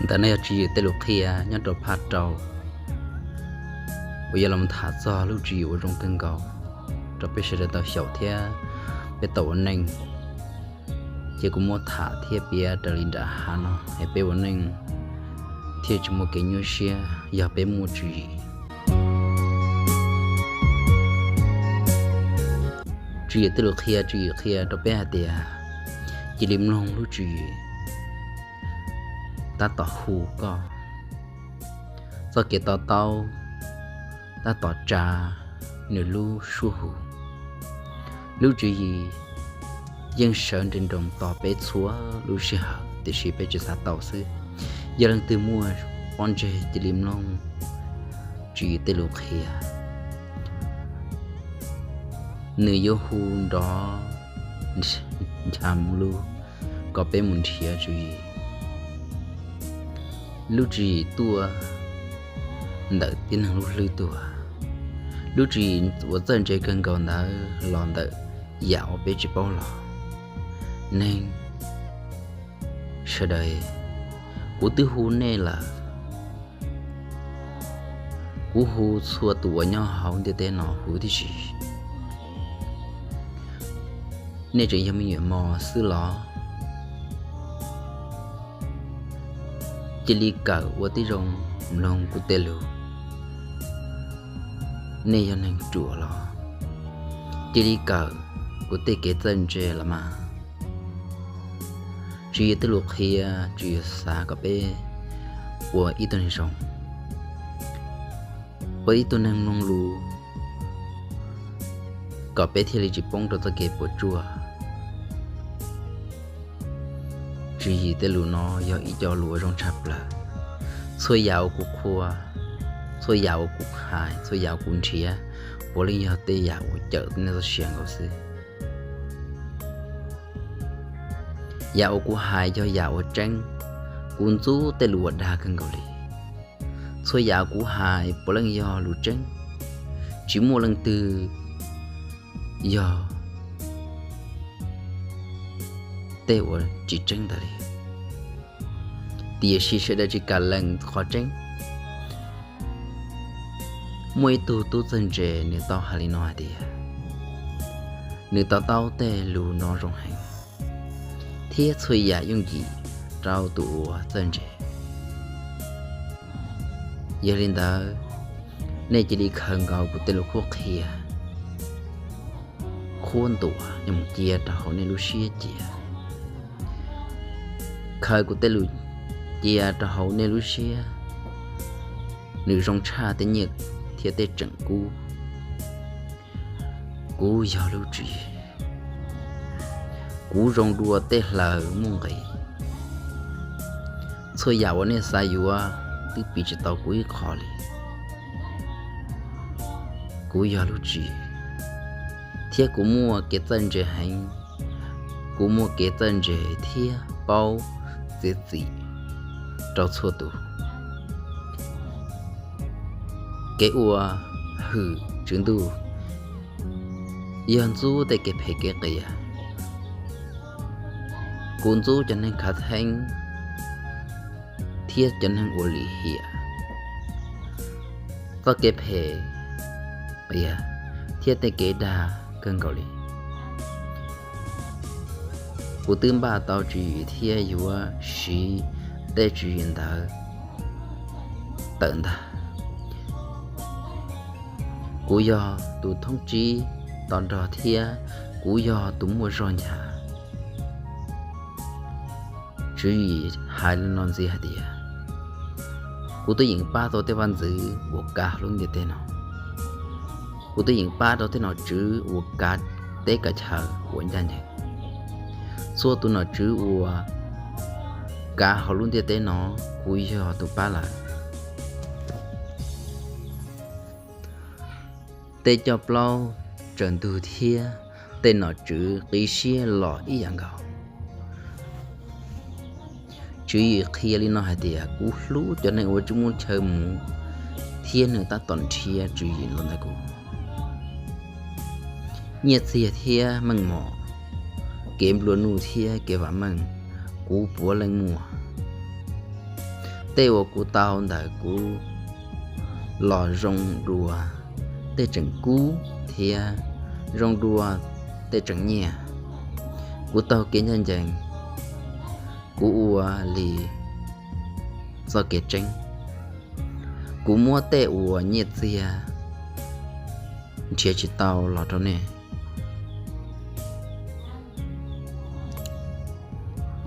Ntawm no yog Tswv Yim tej lus qhia nyob rau phaj rau, uas yuav los tham txog lub tswv yim uas zoo kawg nkaus rau peb sawv daws tau xyaum thiab peb tau ua neej. Ces kuv muab tham thiab piav raws li nram hav no es peb ua neej thiaj tsis muaj kev nyuaj siab yog peb muaj tswv yim. Tswv Yim tej lus qhia, Tswv Yim qhia rau peb hais tias cia li mloog lub tswv yim tab tom hu koj. Txoj kev to taub tab tom tsa nws lub suab hu. Lub tswv yim yeej sawv nres nroos tos peb txhua lub sij hawm tiam sis peb tsis xav tau xwb. Yog leej twg muaj pob ntseg cia li mloog Tswv Yim tej lus qhia. Nws yuav hu nrov ncha mus lug kom peb mus nrhiav Tswv Yim. Lub tswv yim tuaj ntawm tib neeg lub hlwb tuaj. Lub tswv yim uas txawj ntse kawg nkaus ntawd los ntawm yam uas peb tsis paub los. Neeg sawv daws, kuv twb hu nej lawm. Kuv hu txhua tus uas nyob hauv ntiaj teb no huv tib si. Nej tseem yog me nyuam mos xwb los? Cia li kawm ua tib zoo mloog kuv tej lus. Nej yog neeg ruam los? Cia li kawm kuv tej kev txawj ntse los mas. Tswv Yim tej lus qhia, Tswv Yim xav kom peb ua ib tug neeg zoo, ua ib tug neeg mloog lus, kom peb thiaj li tsis poob rau txoj kev puas tsuaj. Tswv Yim tej lus no yog ib co lus uas zoo tshaj plaws. Txhua yam uas kuv qhuas, txhua yam uas kuv hais, txhua yam uas kuv nrhiav, puav leej yog tej yam uas cawm nej txoj sia nkaus xwb. Yam uas kuv hais yog yam uas tseeb, kuv ntxub tej lus uas dag kawg nkaus li. Txhua yam kuv hais puav leej yog lus tseeb, tsis muaj leej twg yog tej uas tsis tseeb ntawd li. Tiam sis sawv daws tsis kam lees qhov tseeb. Muaj ib tug tub txawj ntse nws tau hais li no hais tias, nws to taub tej lus no zoo heev, thiab txhua yam yooj yim rau tus uas txawj ntse. Yog li ntawd, nej cia li khaws nkaus kuv tej lus qhuab qhia, qhuab ntuas mus cia rau hauv nej lub siab cia. Khaws kuv tej lus cia rau hauv nej lub siab, nws zoo tshaj tej nyiaj thiab tej tseem kub. Kuv yog lub tswv yim, kuv zoo dua tej hlaws muaj nqis. Txhua yam uas nej xav yuav twb piv tsis tau kuv ib qho li. Kuv yog lub tswv yim, thiab kuv muaj kev txawj ntse heev. Kuv muaj kev txawj ntse thiab paub txiav txim rau txhua tus. Kev ua hwm Tswv Ntuj yog ntxub tej kev phem kev qias. Kuv ntxub cov neeg khav theeb thiab cov neeg ua lim hiam, txoj kev phem qias thiab tej kev dag kawg nkaus li. Kuv twb npaj tau tswv yim thiab yuav siv tej tswv yim ntawd tawm ntag. Kuv yog tus thoob tsib to nrog thiab kuv yog tus muaj zog ncha. Tswv yim hais li no ntxiv hais tias, kuv twb yeem pab tau tej vaj ntxwv uas kav hauv lub ntiaj teb no. Kuv twb yeem pab rau tej nom tswv uas kav teb kav chaw uas ncaj ncees. Txhua tus nom tswv uas kav hauv lub ntiaj teb no, kuv yog tus pab lawv. Tej coj plaub tsaws ntug thiab tej nom tswv qib siab los ib yam nkaus. Tswv yim qhia li no hais tias, kuv hlub cov neeg uas tsis muaj chaw mus thiab nws tab tom nrhiav tswv yim los ntawm kuv. Nyiaj txiag thiab meej mom, kev nplua nuj thiab kev vam meej, kuv puav leej muaj. Tej uas kuv tau ntawm kuv los zoo dua tej tseem kub thiab zoo dua tej tseem nyiaj. Kuv taug kev ncaj ncees, kuv ua li txoj kev tseeb, kuv muab tej uas nyiaj txiag nrhiav tsis tau los rau nej.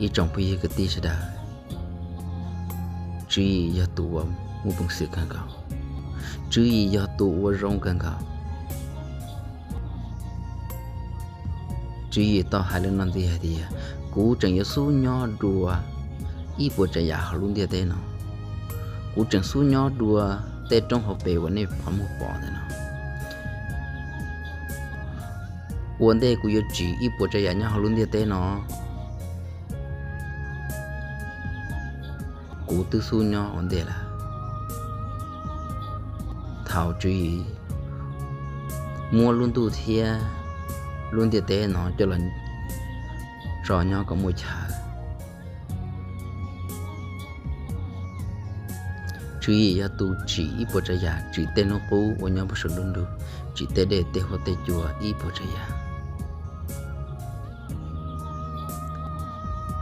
Ib tsoom phooj ywg kwv tij sawv daws, Tswv Yim yog tus uas muaj peev xwm kawg nkaus, Tswv Yim yog tus uas zoo kawg nkaus. Tswv Yim tau hais li no ntxiv hais tias, kuv tseem yuav xub nyob dua ib puas tsav yam hauv lub ntiaj teb no. Kuv tseem xub nyob dua tej roob hauv pes uas nej pom muag pom ntawm no. Ua ntej kuv yuav tsim ib puas tsav yam nyob hauv lub ntiaj teb no, kuv twb xub nyob ua ntej lawm. Thaum Tswv Yim muab lub ntuj thiab lub ntiaj teb no coj los tso nyob kom muaj chaw, Tswv Yim yog tus tsim ib puas tsav yam, tsim tej hnub qub uas nyob puag saum nruab ntug, tsim tej dej tej huab tej cua ib puas tsav yam.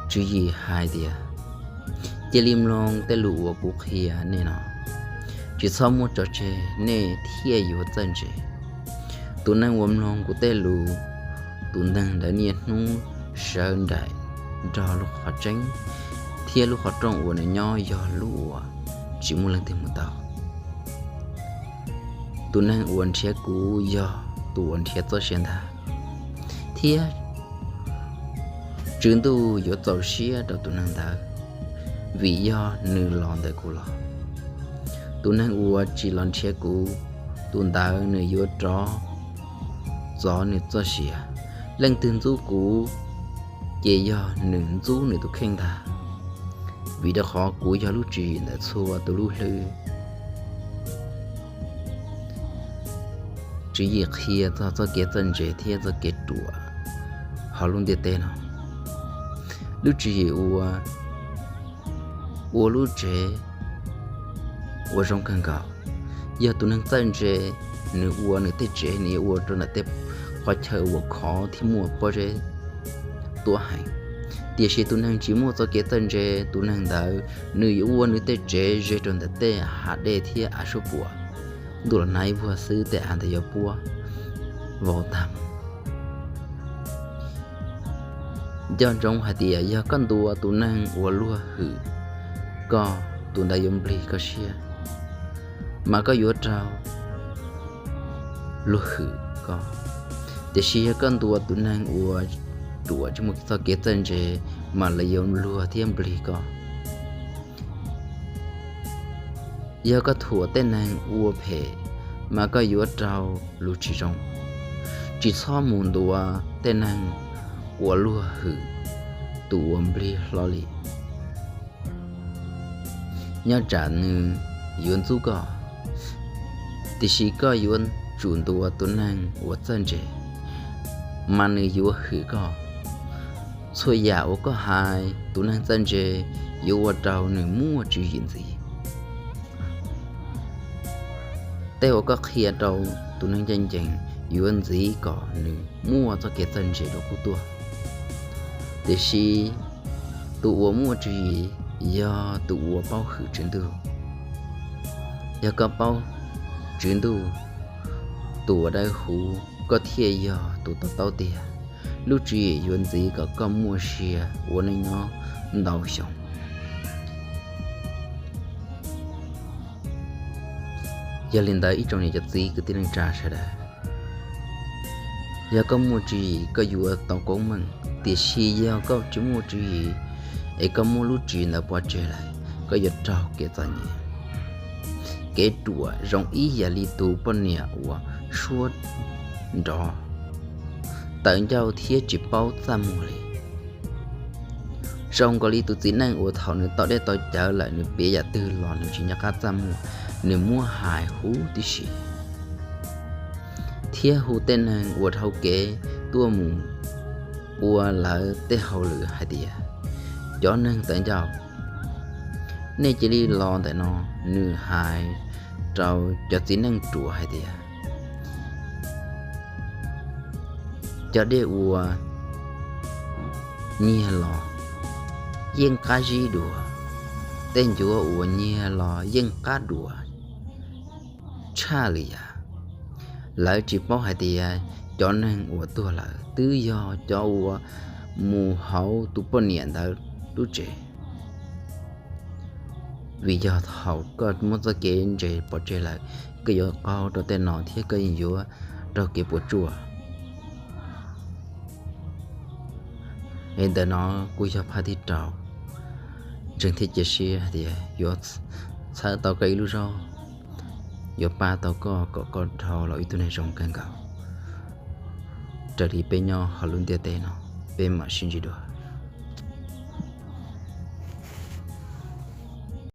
Tswv Yim hais tias, cia li mloog tej lus uas kuv qhia nej no, tsis txhob muab tso tseg, nej thiaj yuav txawj ntse. Tus neeg uas mloog kuv tej lus, tus neeg ntawd niaj hnub sawv nraim nrog lub qhov tseeb thiab lub qhov rooj uas nws nyob yog lub uas tsis muaj leej twg mus tau. Tus neeg uas nrhiav kuv yog tus uas nrhiav txoj sia ntag, thiab Tswv Ntuj yuav txaus siab rau tus neeg ntawd, vim yog nws los ntawm kuv los. Tus neeg uas tsis los nrhiav kuv, tus ntawd nws yuav rov txov nws txoj sia. Leej twg ntxub kuv, ces yog nws ntxub nws tus kheej ntag, vim rau qhov kuv yog lub tswv yim ntawm txhua tus lub hlwb. Tswv Yim qhia txog txoj kev txawj ntse thiab txoj kev ruam hauv lub ntiaj teb no. Lub tswv yim ua, ua lub tsev uas zoo kawg nkaus. Yog tus neeg txawj ntse, nws ua nws tej tsev, nws yuav ua rau ntawm tej qhov chaw uas khov thiab muaj pob zeb tuab heev. Tiam sis tus neeg tsis muaj txoj kev txawj ntse, tus neeg ntawd nws yuav ua nws tej tsev ze rau ntawm tej hav dej thiab av suab puam. Ntuj los nag ib vuag xwb tej av ntawd yuav puab vau tag mus. Nco ntsoov hais tias yog koj ntuas tus neeg uas luag hwm koj, tus ntawd yuav nplig koj siab, mas koj yuav raug luag hwm koj. Tiam sis yog koj ntuas tus neeg uas ruam tsis muaj txoj kev txawj ntse, mas lawv yuav luag thiab nplig koj. Yog koj thuam tej neeg ua phem, mas koj yuav raug lus tsis zoo. Tsis txhob mus ntuas tej neeg uas luag hwm, tus uas nplig hlo li, nyob tsam nws yuav ntxub koj. Tiam sis koj yuav tsum ntuas tus neeg uas txawj ntse, mas nws yuav hwm koj. Txhua yam uas koj hais tus neeg txawj ntse yuav ua rau nws muaj tswv yim ntxiv. Tej uas koj qhia rau tus neeg ncaj ncees yuav ntxiv kom nws muaj txoj kev txawj ntse dua qub tuaj. Tiam sis tus uas muaj tswv yim yog tus uas paub hwm Tswv Ntuj. Yog koj paub Tswv Ntuj, tus uas dawb huv, koj thiaj yog tus to taub tiag. Lub tswv yim yuav ntxiv kom koj muaj sia ua neej nyob ntau xyoo. Yog li ntawd ib tsoom niam cov txiv kwv tij neej tsa sawv daws, yog koj muaj tswv yim koj yuav tau koob meej, tiam sis yog koj tsis muaj tswv yim es koj muab lub tswv yim ntawd pov tseg lawm, koj yuav raug kev txom nyem. Kev ruam zoo ib yam li tus poj niam uas suab nrov tawv ncauj thiab tsis paub txaj muag li. Zoo nkaus li tus txiv neej uas thaum nws tau dej tau cawv lawm nws piav yam twg los nws tsis nco qab txaj muag, nws muab hais huv tib si. Thiab hu tej neeg uas dhau kev tuaj mus ua lawv tej hauj lwm hais tias, cov neeg tawv ncauj, Nej cia li los ntawm no. Nws hais rau cov txiv neej ruam hais tias, cov dej uas nyiag los yeej qab zib dua, tej ncuav uas nyiag los yeej qab dua tshaj li yam. Lawv tsis paub hais tias cov neeg uas tuag lawm twb yog cov uas mus hauv tus poj niam ntawd lub tsev. Vim yog thaum koj muab txoj kev ntse pov tseg lawm, koj yuav qaug rau tej no thiab koj yeej yuav raug kev puas tsuaj. Es ntawm no kuj yog phaj thib rau. Ntseeg thiab cia siab hais tias yuav txhawb tau koj ib lub zaug, yuav pab tau koj kom koj dhau los ib tug neeg zoo kawg nkaus. Raws li peb nyob hauv lub ntiaj teb no, peb mam sib ntsib dua.